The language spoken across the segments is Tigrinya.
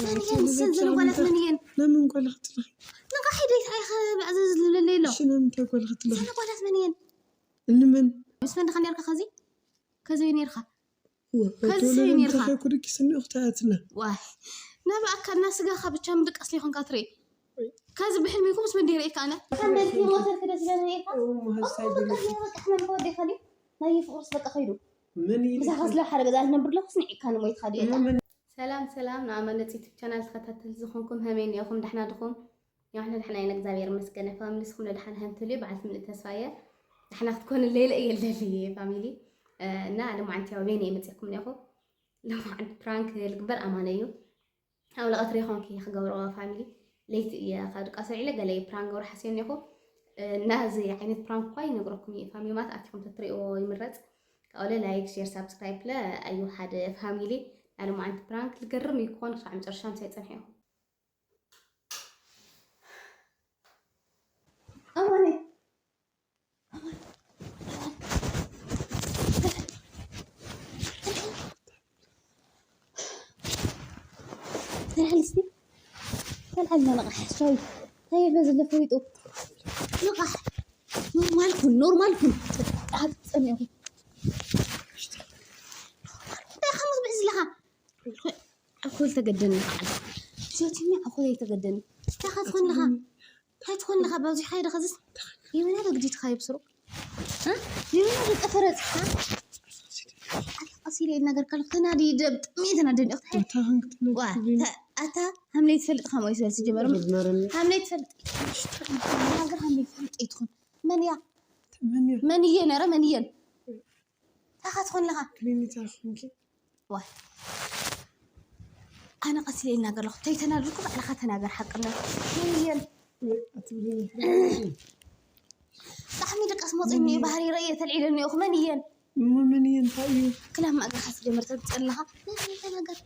መን እየን እሰን ዘን ጓላት መን እየን? ለምን ጓል ክትለኺ? ንቃ ሒደይ እንታይ ኸ ብዕዘዝ ዝብለለይ ኣሎ? እሺ ንምንታይ ጓል ክትለኺ? ዘን ጓላት መን እየን? እንመን? ምስ መን ዲኻ ነርካ ከዚ? ከዚ ነርካ? ከዚ ሰይ ነርካ? እንታይ ኩድኪ ስኒ እኽታያትና? ዋይ ናብኣካ እና ስጋኻ ብቻ ምድቃስ ሊኾንካ ትርኢ። ከዚ ብሕልሚኩም ምስ መን ደይረእካ ኣነ? ሓመልቲ ሞተር ክደስ ለነካ? እሞ ሀሳይ በቃ ብለኪ። በቃ ሕመም ከወዴካ ድዩ? ናይ ፍቅርስ በቃ ከይዱ። ምን ይልኪ? ምሳኻ ስለ ሓደ ገዛ ንነብር ለኹስ ንዒካ ንሞይትካ ድዩ? እሞ ምን ሰላም ሰላም፣ ንኣማነት ዩቱብ ቻናል ተኸታተል ዝኾንኩም፣ ሀመይ እኒኦኹም፣ ዳሕና ድኹም? ያው፣ ንሕና ደሓና ኢና፣ እግዚኣብሔር ይመስገን። ፋሚሊ፣ ንስኹም ደሓና ሃምትሉ፣ በዓልቲ ምልእ ተስፋ እየ። ደሓና ክትኮኑ ሌለ እየ ልደሊ ፋሚሊ። እ፣ እና ልማዓንቲ ያው ቤነ እየ መፅእኩም እኒኦኹ። ልማዓንቲ ፕራንክ ልግበር ኣማነ እዩ። ኣብ ለቐትሪ ኾንኪ ክገብሮ ፋሚሊ። ለይቲ እየ ካብ ድቃስ ውዒለ ገለ ፕራንክ ገብሮ ሓስየ እኒኦኹ። እ፣ እና እዚ ዓይነት ፕራንክ እኳ ይነግረኩም እየ ፋሚሊ፣ ማለት ኣቲኹም ተትሪእዎ ይምረፅ። ካብኡ ለ ላይክ፣ ሼር፣ ሳብስክራይብ ለ ኣዩ ሓደ ፋሚሊ። ናይ ልማዓንቲ ፕራንክ ልገርም እዩ ክኾን፣ ክሳዕ መጨረሻ ምሳይ ፀንሑ ኢኹም። ኣማነ፣ ኣማነ፣ ተልዓል እስቲ። ተልዓል፣ ነቃሕ፣ ሻዊ። እንታይ ኣሎ ዘሎ ፈሊጡ? ንቃሕ። ኖርማል ኩን፣ ኖርማል ኩን። ብጣዕሚ ጸሚቑ። እንታይ ከምኡ ትብዕዝ ኣለኻ? ኣኮል ተገደኒ ከዓል። ሸቲኒ ኣኮል ኣይተገደኒ። እንታይ ከ ትኾን ኣለኻ? እንታይ ትኾን ኣለኻ? ባብዚኻ ይደኸዝስ? የመና ዶ ግዲ ትኻይብ ስሩ? እ? የመና ዶ ጠፈረጽኻ? ኣታ ቀስ ኢለ ይናገር ከለኹ ተናዲ ደብ ጥሜ ተናደኒ። ኣታ ክንክትነት ዋ፣ ተ-፣ ኣታ ሃምለይ ትፈልጥ ኸም ወይ ስለ ዝጀመረ። መርመርኒ። ሃምለይ ትፈልጥ። ሃገር ሃምለይ ትፈልጥ ኣይትኹን። መን እያ? መን እያ? መን እየ ነረ? መን እየን? ታኻ ትኾን ኣለኻ? ክሊኒታ ኹንኪ። ዋይ። ኣነ ቀስ ኢለ ይናገር ኣለኹ። ተይተናደድኩ ባዕልኻ ተናገር ሓቅነት። መን እየን? ኣትብልኒ። ጣዕሚ ደቀስ መፂኒ እዩ፣ ባህሪ ረእየ ተልዒለኒ እኹ። መን እየን? እሞ መን እየን? እንታይ እዩ? ክላም ማእገርካ ትጀምር ተምፅእ ኣለኻ። መን እየን ተናገር?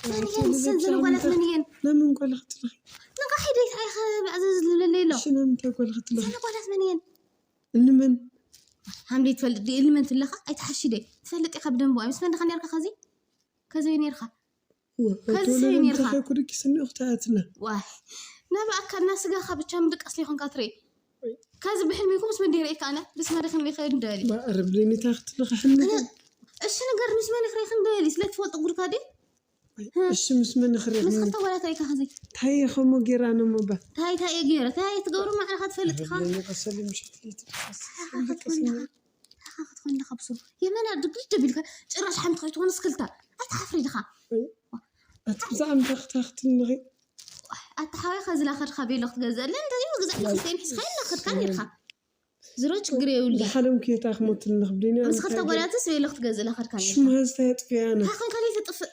መን እየን? ሰን ዘን ጓላት መን እየን? ለምን ጓል ክትለኺ? ንቃ ሒደይ እንታይ ኸ ብዕዘዝ ዝብለለይ ኣሎ? እሺ፣ ንምንታይ ጓል ክትለኺ? ሰን ጓላት መን እየን? እንመን? ሃምደይ ትፈልጥ ድየ? እንመን ትለኻ? ኣይትሓሺ ደይ? ትፈልጥ ኢኻ ብደንብ ዋይ። ምስ መን ዲኻ ነርካ ከዚ? ከዚ ወይ ነርካ? ወ-፣ ከዚ ከዚ ወይ ነርካ? እንታይ ኩድኪ ስኒ እኽታያትና? ዋይ። ናብኣካ እና ስጋኻ ብቻ ምድቃስ ሊኾንካ ትርኢ። ከዚ ብሕልሚኩም ምስ መን ደይረእካ ኣነ? ብስመ ዲኽን ሊኸ እንደሊ። ባ-፣ ረብሊኒ ታኽትልኻ ሕልሚ? እሺ ነገር ምስ መን ይኽሬ ክንደሊ? ስለ ትፈልጥ ጉድካ ድዩ? እሺ፣ ምስ መን ይኽሬ ምስ ክንደሊ? ክልተ ወላ እንታይ ኢኻ ከዚ? እንታይ ኢኻ እሞ ጌራ ነሞ ባ? እንታይ፣ እንታይ እየ ጌረ? እንታይ እየ ትገብሩ ማዕረኻ ትፈልጥ ኢኻ? ረብሊኒ ቀሰሊ ምሽ ፍሊት። እንታይ ክትኮን ኢኻ? እንታይ ክትኮን ኢኻ ብስሩ? የመና ድግሪ ደቢልካ ጭራሽ ሓንቲ ከይትኾንስ ክልተ። ኣይትሓፍሪ ኢኻ? ኣቲ ብዛዕባ እንታይ ክታኽትልኺ? ኣቲ ሓወይ ከዚ ላኸድካ ቤሎ ክትገዝአለን እንተ እዩ ግዛዕ ክልተ ይምሕዝካ ኢላ ከድካ ነርካ። ዝሮ ችግር የብሉ። ዝሓለምኩ የታ ክሞትል ንኽብደኒ ምስ ክልተ ጓላትስ ቤሎ ክትገዝእ ላኸድካ ነርካ። ሽም ሀዝታ የጥፍያ ኣነ። እንታይ ኮንካ ዘይትጥፍእ?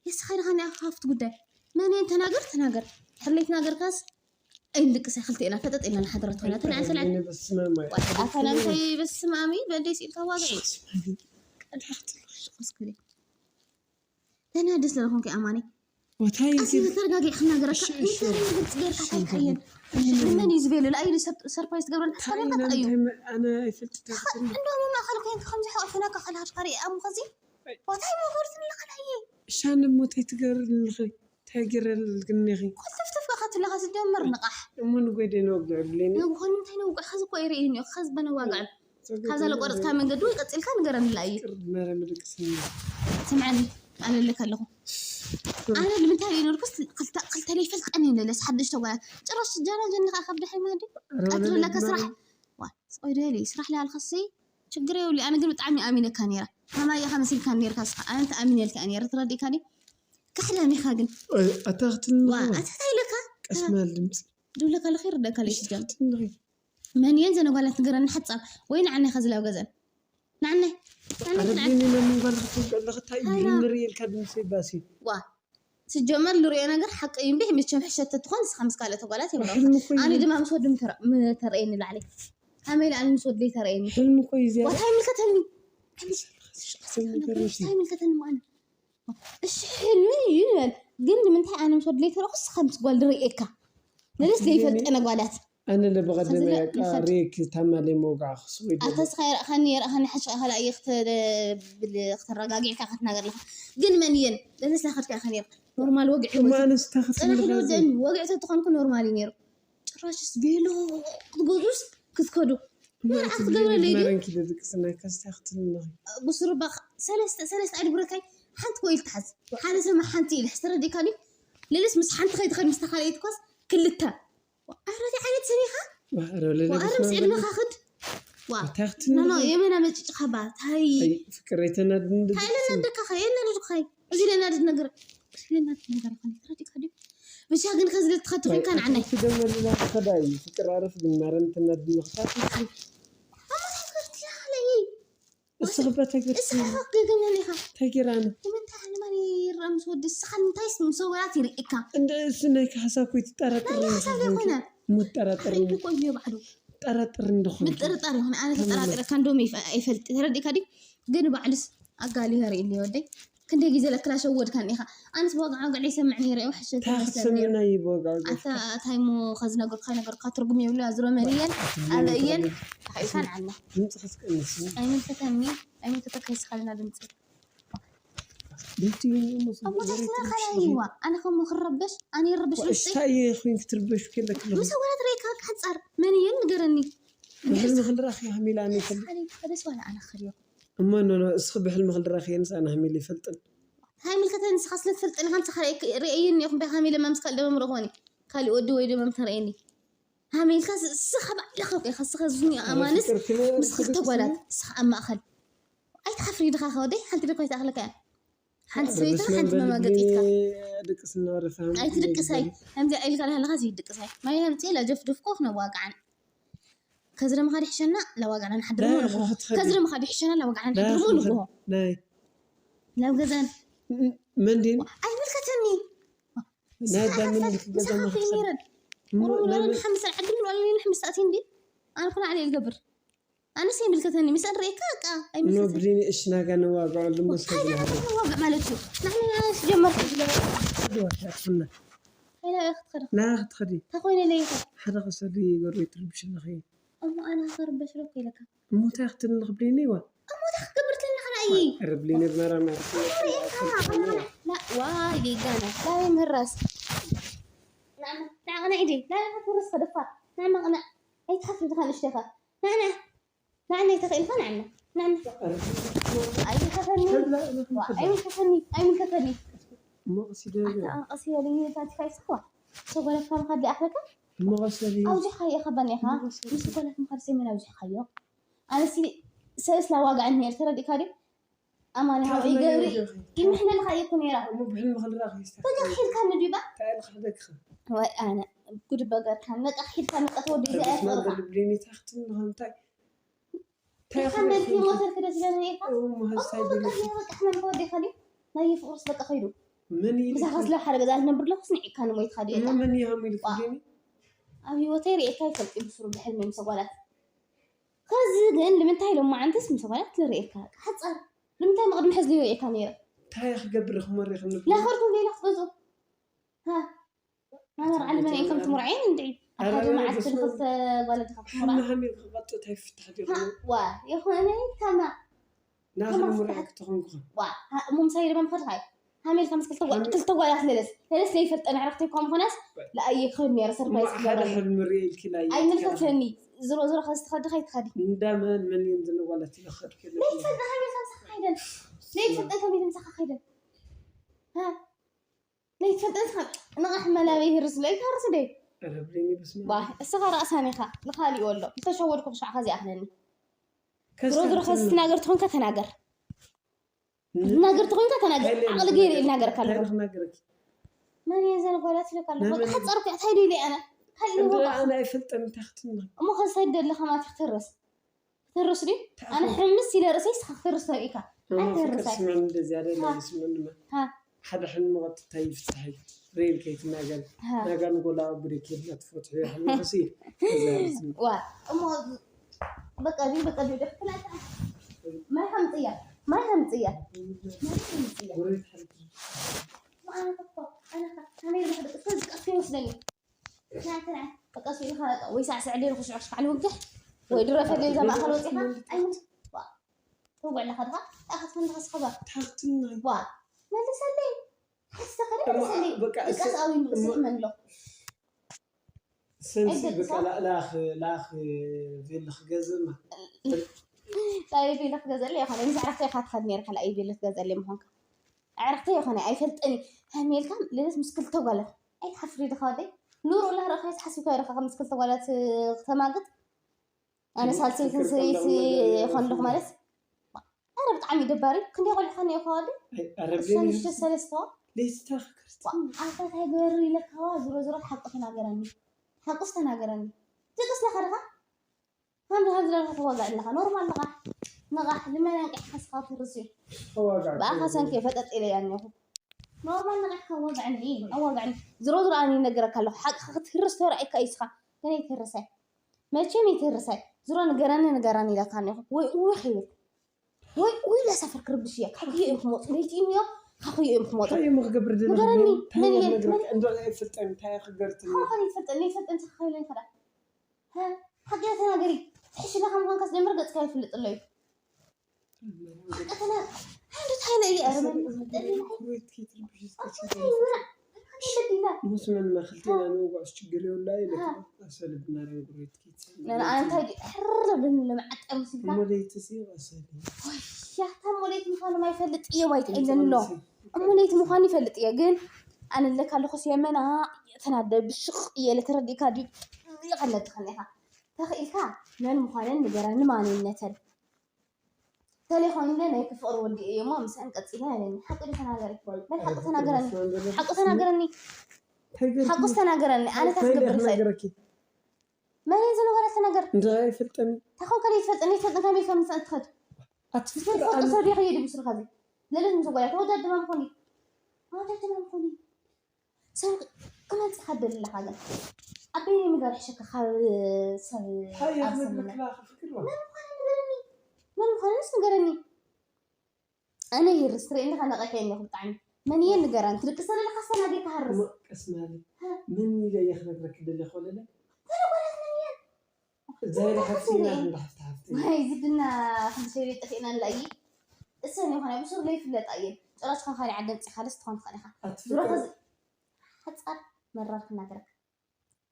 የስኻ ኢኻ ናይ ሃፍቲ ጉዳይ። መን እየን ተናገር፣ ተናገር። ሕርለይ ተናገርካስ ኣይንድቅስ፣ ክልተ ኢና ፈጠጥ ኢልና ንሓድሮ ትኾና። ተን ዓንሰል ዓን-፣ በስመ ኣብ። ኣታ ናምታይ በስመ ኣብ በል ደስ ኢልካ ዋግዒ። ቀልሓ ክትልኽ ሽቆስ ክብል። ተናደስ ለለኹም ከይ ኣማኒ። ወታይ ቀስ ኢሉ ግን ተረጋጊዕ ክናገረካ። እሺ፣ እሺ። እንታይ ነገር ጽገርካ እሺ፣ ታይካየን? እሺ። ንመን እዩ ዝበሉ? ለኣዩ ሰብ-፣ ሰርፕራይዝ ትገብረን እንታይ ሓሳብ ኢና እዩ። እንታይ መ-፣ ኣነ ኣይፈልጥ እንታይ ክትብል። እንደውም ማእኸል ኮይንካ ከምዚ ሓቑፍና ካኸል ሃድካ ሪኣ እሞ ከዚ። ወታይ መጎርት ንለኻ ናየ። እሻ ንሞተይ ትገርልኺ። እንታይ ገረልግኒኺ? ኮልተፍተፍ ካኻ ትለኻ ዝጀምር ንቓሕ። እሞ ንጎይ ደይ ነወግዕ ብሌኒ። ንጎይ ንምንታይ ነወግዕ? ከዚ እኮ ይርእይኒ እዩ። ከዚ በነዋግዕ። ካዛ ለቆረፅካ መንገዲ ወይ ቀፂልካ ንገረኒ ኢላ እዩ። ቅርብ መረ ምድቅስኒ። ስምዐኒ፣ ኣነ እልክ ኣለኹ። ኣነ ንምንታይ እዩ ነርኩስ ክልተ፣ ክልተ ለይፈልጠኒ ነለስ ሓድሽ ተጓያ። ጭራሽ ጃና ጀኒ ከዓ ካብ ድሕሪ ማዲ። ኧረ ቀትሪ ወለለ ለካ ስራሕ። ይግበረኒ። ዋ፣ ጾይ ደሊ፣ ስራሕ ለኣልከሲ ችግር የብሉ። ኣነ ግን ብጣዕሚ ኣሚነካ ነይራ። ከማይ ኢኻ መሲልካ ነይርካ ስኻ። ኣነ ተኣሚነልካ እየ ነይረ። ትረዲእካ ድዩ? ካሕዳም ኢኻ ግን። ኦይ፣ ኣታ ክትልኒ ዋ፣ ኣለኻ። ኣታ እንታይ ኢለካ? ቀስ በል ድምፂ። ድብለካ ኣለኺ ይርደካ ለይ እሺ፣ ትጀም። ክትልኒ። መን እየን ዘን ጓላት ንገረኒ ሓጻብ ወይ ንዓናይ ከዚ ላብ ገዘን። ንዓናይ። ንዓናይ ኣረ ትንዓን። ቢኒ ነምን ጓል ክትውቅዕ ኣለኻ እንታይ እዩ? ሃይና። ንርኢ ኢልካ ድምፂ ባሲ። ዋ። ስጀመር ንሪኦ ነገር ሓቂ እዩ እምቢ፣ መቸም ሕሸት ትኾን ንስኻ ምስ ካልኦት ጓላት ይምረቕ። ሕልሚ እኮ እዩ። ኣነ ድማ ምስ ወዲ ምተረ-፣ ምተረእየኒ ላዕሊ። ከመይ ኢለ ኣነ ምስ ወዲ ተረእየኒ? ሕልሚ እኮ እዩ ዝያዳ። ዋታይ ይምልከተኒ? ኣነ ሽ-፣ ሽ-፣ ሽ-፣ ሽ-፣ እንታይ ይምልከተኒ ማለት? እሺ፣ ሕልሚ እዩ ይበል። ግን ንምንታይ ኣነ ምስ ወዲ ተረእኩ ንስኻ ምስ ጓል ድርእየካ? ንልስ ዘይፈልጠነ ጓላት። ኣነ ለበቐደመ ያቃ ሬክ ታማሌ መውጋዕ ክስወይ ኣታ ስኻ የረእኻኒ የረእኻኒ ሓሽ ኣኸላ እየ ክትብል ክትረጋጊዕካ ክትናገር ኣለኻ። ግን መን እየን ለነስላ ከድካ ኢኻ ነርካ ኖርማል ወግዒ እማ ኣነስ እንታይ ጽናሕ ክትብል ኢለ ወደኒ ወግዒ ተትኾንኩ ኖርማል እዩ ነይሩ። ጭራሽስ ቤሎ ክትገዙስ ክትከዱ መርዓ ክትገብረለይ ድዩ? መረንኪ ደድቅስና ከስታ ክትልነኺ ብስሩባ ሰለስተ ሰለስተ ኣይድብረካይ ሓንቲ ኮይል ትሓዝ ሓደ ሰማ ሓንቲ ኢልሕስ ተረዲካ ድዩ? ልልስ ምስ ሓንቲ ከይትኸድ ምስ ተኻልኤት ኳስ ክልተ ኣረቲ ዓይነት ሰብ ኢኻ። ወኣረብለለ ወኣረምስ ዕድመኻ ክድ ዋ እንታይ ክትንዲ ኖ የመና መጭጭኻ ባ ታይ ፍቅር የተናድንድ ታይ ለናደካ ኸ የናድድ ኸይ እዚ ለናድድ ነገር እዚ ለናድድ ነገር ኸ ተረዲካ ድዩ? ብቻ ግን ከዚ ለትኸቱ ኸንካ ንዓናይ ትደመልና ትኸዳይ ፍቅር ኣረፍ ግን ማረም ተናድንኽታት እስኽበ ተገርሲ እስኻ ገገኛን ኢኻ። ተጊራነ ንምንታይ ኣነ ማን ይረኣ ምስ ወዲ እስኻ ንምንታይ ምስ ሰውራት ይርእካ? እንደ እሱ ናይ ካሕሳ እኮ ይትጠራጠር ናይ ካሕሳ ዘይኮነ ምጠራጠር ሓይሉ እኮ እዩ ባዕሉ። ጠራጥር እንደኾነ ምጥርጣር ይኹን ኣነ ተጠራጥረካ እንደውም ይፈ- ይፈልጥ ተረዲእካ ድዩ? ግን ባዕሉስ ኣጋሊ የርኢ ወደይ ክንደይ ግዜ ለክላ ሸወድካን ኢኻ። ኣነስ ብወግዓ ወግዕ ይሰምዕ ነይረ እየ፣ ውሕሸት ይመስለኒ ነይሩ። ታኽሰምና ይበጋው ኣታ እንታይ እሞ ከዚ ነገርካ ነገርካ ትርጉም የብሉ ኣዝሮ መን እየን ኣበ እየን ተኻኢልካ ንዓና ድምፂ ክትቀንስ ኣይምልከተኒ ኣይምልከተካ ይስኻልና ድምፂ ድምፂ እሞ ታስና ካላይዋ ኣነ ከም ክረበሽ ኣነ ይረበሽ ውሽጢ እሽታ እየ ኮይን ክትርበሽ ከለክ ምስ ወላት ሬካ ካሕፃር መን እየን ንገረኒ ብሕልሚ ክንራኽ ይሃሚላ ኣነ ይፈልጥ ኣነ ይፈለስ ዋላ ኣነ ክሪዮ እሞ ኖ ኖ እስኺ ብሕልሚ ክንራኽ እየንስ ኣነ ሃሚል ይፈልጥን ኣይምልከተኒ ንስኻ ስለ ትፈልጥኒ ከም ንስኻ ርእየኒ ኢኹም ቢኻ ሃሚለ መምስ ካልእ ደመም ርኾኒ ካሊእ ወዲ ወይ ደመም ተርእየኒ ሃሚልካ ንስኻ ባዕልኻ ኢኻ ንስኻ ዝኒ ኣማንስ ምስ ክልተ ጓላት ንስኻ ኣብ ማእኸል ኣይትሓፍሪ ድኻ ከወደይ ሓንቲ ደኮ ኣይትኣኽለካ እያ ሓንቲ ሰበይትን ሓንቲ መማገጢትካ ድቅስ እናወረፈ ኣይትድቅሳይ ከምዚ ኢልካ ኣለኻ ዘይድቅሳይ ማይ ሃምፂ ለጀፍድፍኮ ክነዋቅዓን ከዚ ደማ ካዲ ሕሸና ላዋጋዕና ንሓድር ሞ ንግሆ ከዚ ደማ ካዲ ሕሸና ላዋጋዕና ንሓድር ሞ ንግሆ ናይ ናብ ገዛን መንዲን ኣይምልከተኒ ናይ ዳምን ገዛ መኽፈል ሓምሳ ዓዲ ምን ወላ ምን ሓምሳ ዓዲ እንዲ ኣነ ኩና ዓለ ይገብር ኣነስ ይምልከተኒ ምስ ኣድረካ ቃ ኣይምልከተኒ ብዲኒ እሽ ናጋ ነዋጋ ልሞ ሰግና ወግ ማለት እዩ ንሕና ጀመርኩ ድዋሻትና ና ክትኸዲ ተኾይነ ለይኸ ሓደ ከሰዲ ገሩ ይትርብሽ ኣለኺ እሞ ኣነ ክርበሽ ዶ ኢለካ እሞ እንታይ ክትብል ንኽብለኒ ዋ እሞ እንታይ ክትገብር ትልና ኸና እይ ረብሊኒ ብመራና ዋይ ጌጋና ላይ ምህራስ ናዕና ኢዲ ናይ ክትውርስ ከደፋ ናዕና ቅና ኣይትሓፍሪ ድኻ ንሽተኻ ናዕና ናዕና ይተኽእልካ ናዕና ናዕና ኣይምልከተኒ ኣይምልከተኒ ኣይምልከተኒ እሞ ቀስ ኢለ ቀስ ኢለ ታቲካ ይስዋ ሰጎለካ ምኻድ ሊኣኽለካ እሞ ቀስ ኢለ ኣውዚሕካዮ ከባኒ ኢኻ ምስ ጎለት ምኻድ ሰሜን ኣውዚሕካዮ ኣነሲ ሰለስላ ዋጋ ዕንሄር ተረዲእካ ድዩ ኣማኒ ሃወይ ገብሪ ይምሕለልካ እኮ ነይራ እሞ ብሕልሚ ክልራኽ ይስታ በቃ ሒድካ ንዲባ እንታይ ኢልካ ሕደግካ ወይ ኣነ ጉድ በገርካ ነቃ ሒድካ ነቃ ተወዲ እዚኣ ተበስማን ይፈርኻ በልብሊኒ ታኽትን ንኸምታይ እንታይ ኢኻ መልኪ ሞተር ክደስለኒ ኢኻ እሞ ሃሳይ በቃ በልብሊኒ በቃ ሕመም ተወዲኻ ድዩ ናይ ፍቅርስ በቃ ከይዱ ምን ምሳኻ ኢልካ ስለ ሓደ ገዛ ትነብር ኣለኹስ ንዒካ ንሞይትካ ድዩ እሞ ምን ይሃም ኢልካ ዲኒ ኣብ ህይወተይ ርእየካ ይፈልጥ እዩ ብስሩ ብሕልሚ ምስ ጓላት ከዚ ግን ንምንታይ ሎማዓንትስ ምስ ጓላት ንርእየካ ሓፃር ንምንታይ መቕድሚ ሕዚ ይርእየካ ነይረ እንታይ ክገብር ክመሪ ክንብል ላኸርኩም ዘይላ ክትገዝኡ ሃ ኣነ ርዓሊ መን ኢንኩም ትምርዓየን እንድዒ ኣብ ሓደ መዓልቲ ንክልተ ጓል ድኻ ትምርዓ ሓሚል ክቐጥታ ይፍታሕ ዲኹ ዋ ይኾነ ከማ ናኽምርያ ክትኾንኩ ዋ እሞ ምሳይ ድማ ምኸድኻ ሃሜልካ ምስ ክልተ ጓላት ለለስ ለለስ ለይፈልጠ ንዕረፍቲ እኳ ምኾነስ ለኣየ ክኸድ ነረ ሰርፕራይዝ ሓደ ሕልሚ ርየ ኢልኪ ላየ ኣይምልከተኒ ዝሮ ዝሮ ከዚ ትኸዲ ከይትኸዲ እንዳመን መን እየን ዝንጓለት ኢለ ክኸድ ከለ ለይትፈልጠ ሃሜልካ ምሳኻ ከይደን ለይትፈልጠ ከመይ ምሳኻ ከይደን ለይትፈልጠ ንቓሕ መላበይ ህርስ ለይትሃርስ ደይ ረብሪኒ ብስማ እስኻ ራእሳን ኢኻ ንኻሊእ ወሎ ዝተሸወድኩ ክሻዕኻ ዚኣኽለኒ ዝሮ ዝሮ ከዚ ትናገር ትኾንካ ተናገር ትናገር ትኾንካ ተናገር ዓቕሊ ገይር ኢልናገረካ ኣለኹ መን እየ ዘን ጓላት ኢለካ ኣለኹ ሓፃር ኩ እንታይ ደይለ ኣነ ካልእ ንወቃ ኣነ ኣይፈልጠን እንታይ ክትምና እሞ ከዚ ሳይድ ደለኻ ማለት ክትርስ ክትርስ ድዩ ኣነ ሕምስ ኢለ ርእሰይ ስኻ ክትርስ ተርእካ ኣይተርሳይ ስማን እንደዚ ኣለ ስማን ሓደ ሕልሚ ቀጥታ ይፍታሕ ሬል ከይትናገር ናጋ ንጎላ ብሬክ የብላ ትፈትሑ ሕልሚ ሲ ዋ እሞ በቃ ዲ በቃ ዲ ደፍትላታ ማይ ከምጽያ ማይ ከምጽያ ማይ ከምጽያ ማይ ከምጽያ ቀስ ኢልካ ወይ ሳዕስዕ ደይሩ ክሽዑ ክሽካዕ ልውግሕ ወይ ድረፈ ደይሩ እዛ ማእኸል ወፂኻ ኣይምት ተውግዕ ኣለኻ ድኻ ኣኸትከን ድኻ ስኸባ ትሓኽትና ዋ መልሰለይ ሓስተኸደ መልሰለይ በቃ ድቃስ ኣዊ ምርዝሕ መንሎ ሰንሲ በቃ ላኽ ላኽ ቬል ክገዝእ ላይቪ ልክገዘለ ይኮነ ምስ ዕረፍተ ኢካ ትኸድ ነርካ ላይቪ ልክገዘለ ምኮንካ ዕረፍተ ይኮነ ኣይፈልጠኒ ሃሜልካ ልልት ምስ ክልተ ጓላት ኣይትሓፍሪ ድካ ወደይ ኑሩ ላ ረእካ ሓሲብካ ይረካ ምስ ክልተ ጓላት ክተማግጥ ኣነ ሳልሰይትን ሰበይቲ ይኮንልኩ ማለት ኣረ ብጣዕሚ ደባሪ ክንደይ ቆልዑ ከነ ይኮ ወዲ እሻ ንሽተ ሰለስተዋ ሌስታ ክክርት ኣታ እንታይ ገበሩ ኢለካዋ ዝሮ ዝሮ ሓቁ ተናገረኒ ሓቁስ ተናገረኒ ትቅስ ለካ ድካ ከምዚ ከምዚ ለካ ተዋጋዕ ኣለካ ኖርማል ንቃሕ ንቃሕ ልመና እንቂሕ ከስካ ትርስ እዩ ብኣኻ ሰንኪ ፈጠጥ ኢለ እያ እኒኹ ኖርማል ንቃሕ ከዋጋዕኒ እዩ ኣዋጋዕኒ ዝሮ ዝሮ ኣነ ይነገረካ ኣለኩ ሓቂ ክትህርስ ተረኣይካ እዩ ስኻ ግን ኣይትህርሰ መቸም ይትህርሰ ዝሮ ንገረኒ ንገረኒ ኢለካ እኒኹ ወይ እውሕ ይብል ወይ ወይ ለሰፈር ክርብሽ እያ ካኩዮ እዮም ክመፁ ለይቲ እዮም ካኩዮ እዮም ክመፁ እንታይ እሞ ክገብር ንገረኒ መን እየ እንዶ ኣይፈልጠን እንታይ ክገርት ሆን ይፈልጠን ይፈልጠን ተኸይለ ይፈዳ ሓቂ ተናገሪ ሕሽለ ከም ኮንካስ ጀምር ገፅካ ይፍልጥ ኣለዩ ሓቂ ተና ሓንዱ ታይለ እየ ኣረመ ሙስመን መክልቴና ንውጓስ ችግር የብላ ኢለ ኣሰልብ ናራን ጉሬት እንታይ ሕር ለብለኒ ለመዓጠር ምስልካ ሞለይቲ ሲ ኣሰልብ ያታ ሞለይቲ ምዃኑ ማይፈልጥ እዮም ኣይትዕለሎ እሞ ነይቲ ምዃኑ ይፈልጥ እየ ግን ኣነ ኣለካ ኣለኹስ የመና ተናደ ብሽቕ እየ ለተረዲእካ ድዩ ይቐለጥኽን ኢኻ ተኽኢልካ መን ምዃነን ንገረኒ ማንነተን ተለይኮን ኢለ ናይ ክፍቕሪ ወዲ እየ እሞ ምስአን ቀፂለ ኣለኒ ሓቂ ዶ ተናገሪ በል ሓቂ ተናገረኒ ሓቂ ተናገረኒ ሓቁስ ተናገረኒ ኣነ ታስገብር ይኽእል መን ዝነበረ ተነገር እንታይ ይፈልጠኒ ታኾን ከደ ይትፈልጠኒ ይትፈልጠን ካብ ኢልካ ምሳን ትኸድ ኣትፍቅር ትፈልጦ ሰብ ዲኻ ይድብስልካ እዚ ለለት ምስ ጓያ ተወዳድማ ምኾኒ ተወዳድማ ምኾኒ ሰብ ክመፅኻ ደሊ ኣለኻ ግን ኣበይ ምግባር ሕሸካ ካብ ሰብ እንታይ እያ ኣብ ሰብ ዝነግረካ ፍቅር መን ምዃኑ ንገረኒ መን ምዃኑ ንስ ንገረኒ ኣነ ይርስ ትርኢ እንዲኻ ነቒሐ እኒኹ ብጣዕሚ መን እየ ንገረን ትድቅስ ዘለካ ሰናገ ክሃርስ እሞ ቀስ ማሊ ምን ኢለ እየ ክነግረክ ደለ ኮለለ ተረጎረት መን እየ ዘይረ ሓፍቲና እንዳሓፍቲ ሓፍቲ ወይ ዝድና ክንሸሪ ጠፊእና ንላእይ እሰን ይኾነ ብሱር ለይፍለጣ እየን ጭራሽ ካብ ካሊእ ዓዲ ኣምፂኻ ደስ ትኾን ትኽእል ኢኻ ዙረኻ ሓፃር መራር ክናገረካ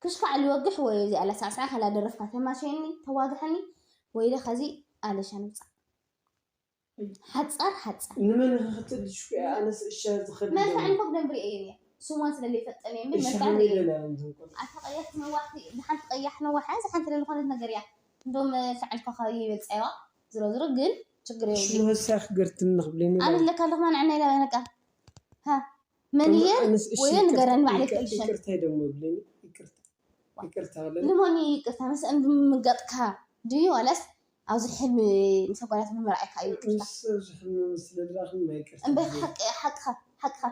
ክሽካዕ ልወግሕ ወይ እዚኣ ለሳዕሳዕ ከላ ደረፍካ ተማሸየኒ ተዋግሐኒ ወይ ኢለ ከዚ ኣለሻ ንምፃእ ሓፃር ሓፃር ንመን ክክትል ሽኩ ኣነስ እሻ ዝኸድ መልክዐን ኮ ብደንብ ርእየን እየ ስሞን ስለ ዘይፈልጠን እየ እምበር እሻ መልክዐን ከመይ ርእየን ደላ እንትን ቆል ኣታ ቀያሕ ነዋሕቲ እዛ ሓንቲ ቀያሕ ነዋሕ እያ እዛ ሓንቲ ለዝኾነት ነገር እያ እንዶም ልዓልካ ካብ ይበልፀዋ ዝሮ ዝሮ ግን ችግር የብሉ ሽመሳ ክገርትን ንኽብለኒ ኣነ ለካ ኣለኹ ማንዕና ኢላ ነቃ ሃ መን እየ ኣነስ እሺ ወይ ይቅርታ- ንገረን ባዕለ ይቅር- ክልሸን ይቅርታ ይደሞ ይብለኒ ይቅርታ ይቅርታ በለኒ ልሞኒ ይቅርታ ምስአን ብምጋጥካ ድዩ ዋላስ ኣብዚ ሕልሚ ምስ ኣጓላት ምምርኣይካ እዩ ይቅርታ ምስ ኣብዚ ሕልሚ ምስ ለድራኽን ናይ ይቅርታ እምበር ይብለኒ። ሓቂ ሓቅኻ ሓቅኻ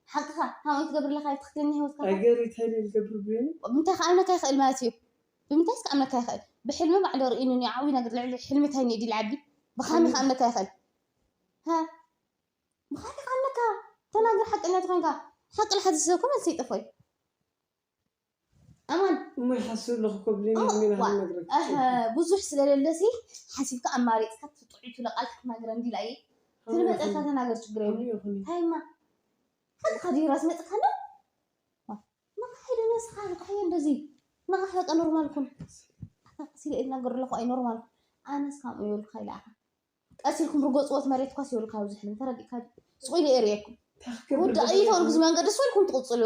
ሓቅኻ ከምኡ ትገብር ኣለካ ትክክለኛ ህይወትካ ኣይገሪ እንታይ ኢለ ዝገብር ብለኒ እንታይ ክኣምነካ ይኽእል ማለት እዩ ብምንታይ ክኣምነካ ይኽእል ብሕልሚ ባዕሉ ርእዩኒ ዓብዩ ነገር ልዕሊ ሕልሚ እንታይ ኒዲ ልዓቢ ብኻሚ ክኣምነካ ይኽእል ሃ ብኻሚ ክኣምነካ ተናገር ሓቀኛ ተኾንካ ሓቂ ልሓዚ ሰብ ኮመን ሰይጠፎይ ኣማን እሞ ይሓስብ ኣለኹ ኮብለኒ ሚና ዋ፣ ክነግረክ ኣህ፣ ብዙሕ ስለለለሲ ሓሲብካ ኣማሪፅካ ትጥዒቱ ለቃል ክትናገረ እንዲላ እየ ትልመፀልካ ተናገር ችግር የብሉ ይኹን ታይማ ሓንቲ ካዲራስ መፅካ ዶ ንቃሕ ዶ ነስኻ ንቃሕ እየ እንደዚ ንቃሕ በቃ ኖርማል ኩን ኣታ ቀስ ኢለ እናገር ኣለኹ ኣይ ኖርማል ኣነስ ከምኡ ይበልካ ኢለ ኣኻ ቀስ ኢልኩም ርገፅዎ እቲ መሬት ኳስ ይበልካ ኣብዚ ሕልሚ ተረዲእካ ድዩ ስቑ ኢለ እየ ርእየኩም ወዳእ ይተወልኩ ዝመንገዲ ስልኩም ትቕፅሉ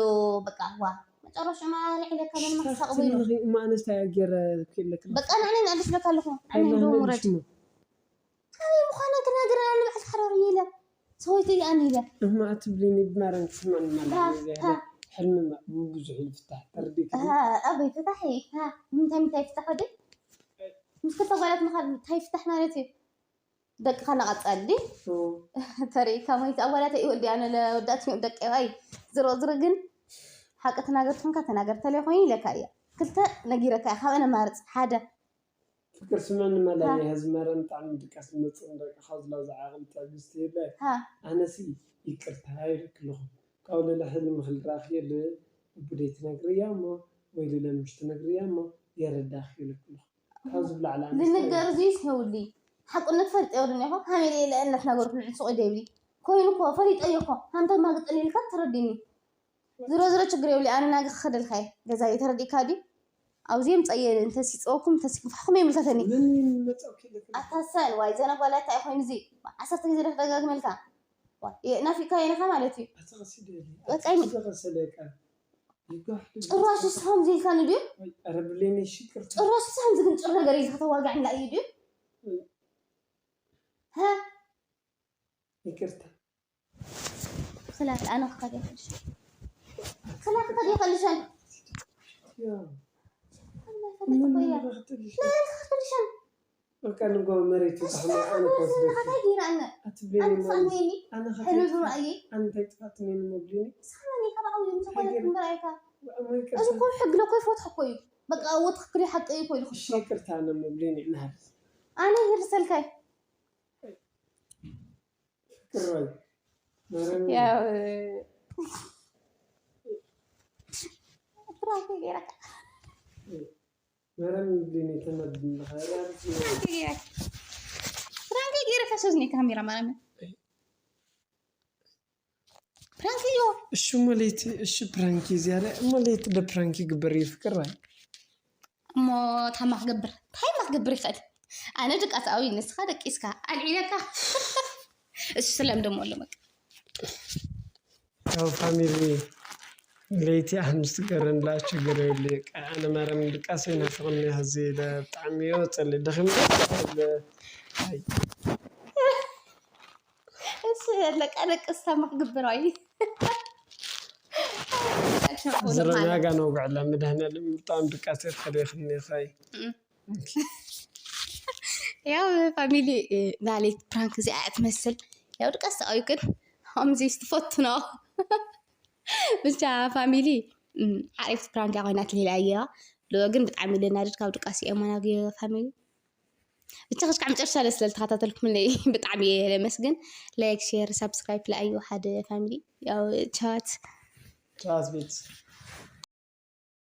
በቃ ዋ መጨረሻ ማርዕ ኢለካ መን ማሳቕ በይኑ ማነስታ ገረ ክለክ በቃ ንዓነ ንኣልፍለካ ኣለኹ ኣነ እንደው ውረድ ካበይ ምዃነ ክነግር ኣነ ባዕል ሓረር ኢለ ሰወይቲ እያ ኣነ ኢለ እማ ትብሊኒ ብማረም ትስማኒ ታ- ታ- ሕልሚ ብዙሕ ይፍታሕ ተረዲእካ ኣበይ ፍታሕ ምንታይ ምንታይ ፍታሕ ወደ ምስ ክልተ ጓላት ምኻድ እንታይ ፍታሕ ማለት እዩ ደቅኻ እናቐፀል ድዩ ተሪእካ ወይ ኣዋላት እዩ ወዲ ኣነ ለወዳት እዮም ደቂ ኣይ ዝሮ ዝሮ ግን ሓቂ ተናገር ትኾንካ ተናገር ተለይ ኮይኑ ኢለካ እያ ክልተ ነጊረካ እያ ካብአነ ማርፅ ሓደ ፍቅር ስመኒ መላየ ህዝመረን ብጣዕሚ ድቃስ መፅእ ንደቅኻ ዝላ ዝዓቕም ትዕግስቲ የለ ሃ ኣነሲ ይቅርታ ይልክልኹም ካብ ለለ ሕልሚ ክልራኽ የለ ብደይ ትነግርያ እሞ ወይ ሌላ ምሽ ትነግርያ እሞ የረዳኽ ይልክሉ ካብ ዝብላዕ ላዕሊ ዝንገር እዙይ ይስነውሊ ሓቁነት ፈልጠ ይወልን ኢኹ ሃሜለ የለ እናተናገርኩ ንዕንስቑ ደብሊ ኮይኑ እኮ ፈሊጠዮ እኮ ሃንተ ማግጠል ኢልካ ተረዲኒ ዝሮ ዝሮ ችግር የብሊ ኣነ ናገ ክኸደልካ እየ ገዛ እየ ተረዲእካ ድዩ ኣብዚኦም ፀየ እንተሲፀወኩም እንተሲግፋሕኩም የምልከተኒ ምን ይመጻው ኪለክ ኣታሰን ዋይ ዘነ ጓላ እንታይ ኮይኑ እዚ ዓሰርተ ግዜ ደጋግመልካ ናፊካ የነካ ማለት እዩ ኣተኸሲደ በቃ ይም- ተኸሰለካ ይጋሕ ጭራሽ እስኻም ዘይልካኒ ድዩ ረብሌኒ ሽቅርታ ጭራሽ እስኻም ዝግንጭር ነገር እዩ ከተዋጋዕና እዩ ድዩ ሀ ይቅርታ ክላ ኣነ ክኸድ ይፈልሽ ክላ ክኸድ ይፈልሸን ያ ፈለጥኮያ ምን ይበክትልሽ ፈልሸን በቃ ንጎ መሬት ይብሕና ኣነ ኮስደክ ታይ ጌራ ኣነ ኣትብሌኒ ኣነ ትፋትኒ ኣነ ሕልሚ ርኣየ ኣነ እንታይ ጥፋት ነኒ መብሊኒ ሳኒ ካብ ዓውዩ ምስ ኾነ ክንበራይካ ብጣዕሚ እዚ ይቅርታ እኮ ሕግሎ እኮ ይፈትሖ እኮ እዩ በቃ እዎ ትክክል እዩ ሓቂ እዩ እኮ ኢሉ እሺ ይቅርታ ነመብሊኒ ናሃር ኣነ ይርሰልካይ ፍቅራይ መረም ያው ፍራንክ ገይረካ መረም ብሊኒ ተመድን ፍራንክ ገይረካ ፍራንክ ገይረካ ሸዝኒ ካሜራ ማለት ፍራንክ እዩ እሺ እሞ ለይቲ እሺ ፕራንክ ዝያዳ እሞ ለይቲ ደ ፕራንክ ይግበር እዩ ፍቅራይ እሞ ታማ ክገብር ታይማ ክገብር ይኽእል ኣነ ድቃስ ኣዊ ንስኻ ደቂስካ ኣልዒለካ እሱ ስለም ደሞ ኣሎ በቃ ያው ፋሚሊ ለይቲ ኣህምስ ገረን ላ ችግር የለ ኣነ ማረም ድቃስ ይናፍቅኒ ህዚ ኢለ ብጣዕሚ እየ ወፀሊ ደኺም እሱ ለቃ ደቅስታ ማክግብር ኣዩ ዝረናጋ ነውግዕላ መድሃኒዓለም ብጣዕሚ ድቃስ እየ ከደይክኒ ኻይ ያው ፋሚሊ ናሌት ፕራንክ እዚኣ እያ ትመስል ያው ድቃስ ኣዩ ግን ከምዚ ትፈትኖ ብቻ ፋሚሊ ሓሪፍ ፕራንክ ኮይና ትሌላ እያ ሎ ግን ብጣዕሚ ለናድድ ካብ ድቃስ እየ መናግ ፋሚሊ ብቻ ክስካዕ መጨረሻ ደስ ለልተኸታተልኩምለይ ብጣዕሚ እየ ለመስግን ላይክ ሼር ሳብስክራይብ ለኣዩ ሓደ ፋሚሊ ያው ቻት ቻት ቤት